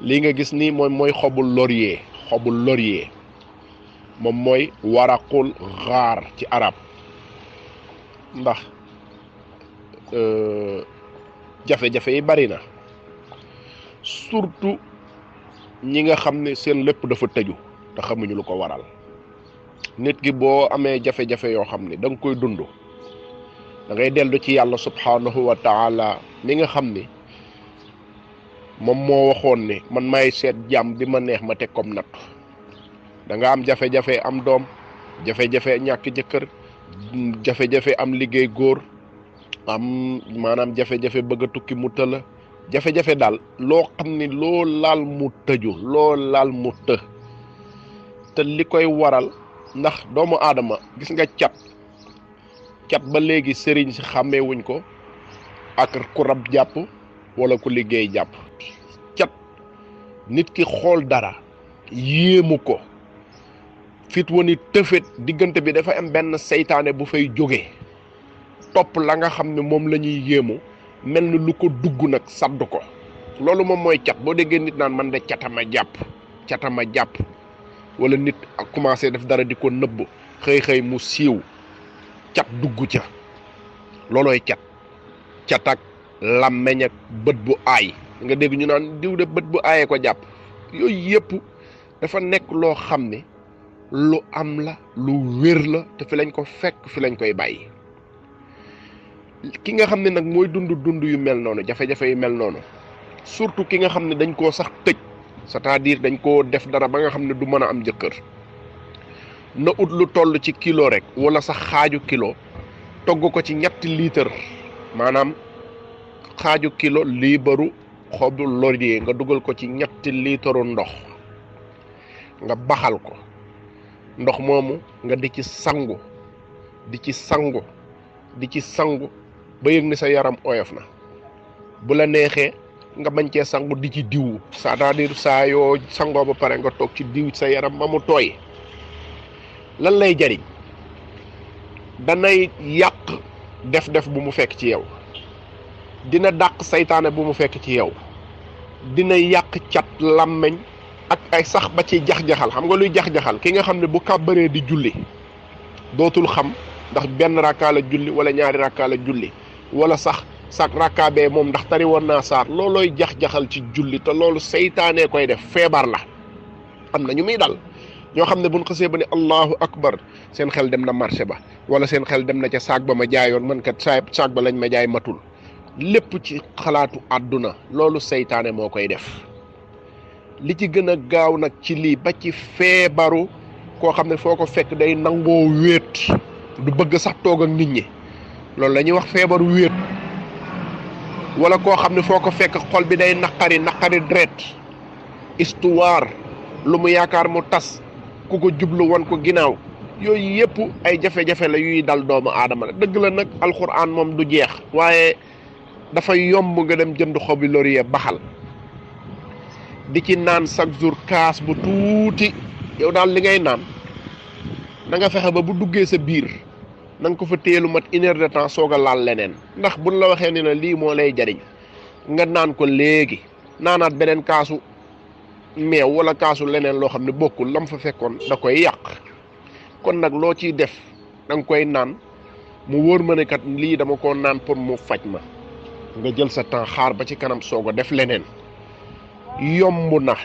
lii nga gis nii mooy xobul laurier moom mooy waraqul xaar ci arab ndax jafe-jafe yi bari na surtout ñi nga xam ne seen lépp dafa tëju te xamuñu lu ko waral nit ki boo amee jafe-jafe yoo xam ne da nga koy dund da ngay dellu ci yàlla subhanahu wa taala mi nga xam ni moom moo waxoon ne man may seet jàmm bi ma neex ma teg comme natt da nga am jafe-jafe am doom jafe-jafe ñàkk jëkkër jafe-jafe am liggéey góor am maanaam jafe-jafe bëgg a tukki mu tëla jafe-jafe daal loo xam ni loo laal mu tëju loo laal mu te li koy waral ndax doomu aadama gis nga cat ba léegi sëriñ si xàmmee wuñ ko ak ku rab jàpp wala ku liggéey jàpp cat nit ki xool dara yéemu ko fit woni tëfet diggante bi dafa am benn seytaane bu fay jóge topp la nga xam ne moom la ñuy yéemu mel ni lu ko dugg nag sadd ko loolu moom mooy cat boo déggee nit naan man de catama jàpp wala nit ak commencé def dara di ko nëbb xëy mu siiw cat dugg ca loolooy cat ak làmmeñ ak bët bu aay nga dégg ñu naan diw de bët bu aayee ko jàpp yooyu yëpp dafa nekk loo xam ne lu am la lu wér la te fi lañ ko fekk fi lañ koy bàyyi ki nga xam ne nag mooy dund yu mel noonu jafe-jafe yu mel noonu surtout ki nga xam ne dañ koo sax tëj c'est-à-dire dañ koo def dara ba nga xam ne du mën a am jëkkër na ut lu toll ci kilo rek wala sax xaaju kilo togg ko ci 3 litre maanaam xaaju kilo liibaru xobu laurier nga dugal ko ci 3 litre ndox nga baxal ko ndox moomu nga di ci sangu ba yëg ni sa yaram oyof na bu la neexee nga bañ cee sangu di ci diw c'est-à-dire saa yoo sangoo ba pare nga toog ci diw sa yaram ba mu tooy lan lay jariñ danay yàq def bu mu fekk ci yow dina dàq saytaane bu mu fekk ci yow dina yàq cat làmmeñ ak ay sax ba ci jax-jaxal xam nga luy jax-jaxal ki nga xam ne bu kàbbaree di julli dootul xam ndax benn rakkaa la julli wala ñaari rakkaa la julli wala sax rakkaa bee moom ndax tari woon naa saar loolooy jax-jaxal ci julli te loolu seytaanee koy def feebar la am na ñu muy dal ñoo xam ne buñ xasee ba ne allahu akbar seen xel dem na marché ba wala seen xel dem na ca saag ba ma jaayoon man kat saag ba lañ ma jaay matul lépp ci xalaatu àdduna loolu seytaane moo koy def li ci gën a gaaw nag ci lii ba ci feebaru koo xam ne foo ko fekk day nangoo wéet du bëgg sax toog ak nit ñi loolu la ñuy wax feebaru wéet wala koo xam ne foo ko fekk xol bi day naqari deret histoire lu mu yaakaar mu tas ku ko jublu won ko ginnaaw yooyu yëpp ay jafe-jafe la yuy dal doomu aadama la dëgg la nag alxuraan moom du jeex waaye dafay yomb nga dem jënd xobi laurier baxal di ci naan chaque jour kaas bu tuuti yow daal li ngay naan na nga fexe ba bu duggee sa biir na nga ko fa téelu mat 1 heure de temps soog a laal leneen ndax buñ la waxee ni la lii moo lay jariñ nga naan ko léegi naanaat beneen kaasu meew wala kaasu leneen loo xam ne bokkul lam fa fekkoon da koy yàq kon nag loo ciy def da nga koy naan mu wóor ma ne kat lii dama ko naan pour mu faj ma nga jël sa temps xaar ba ci kanam soog a def leneen yomb na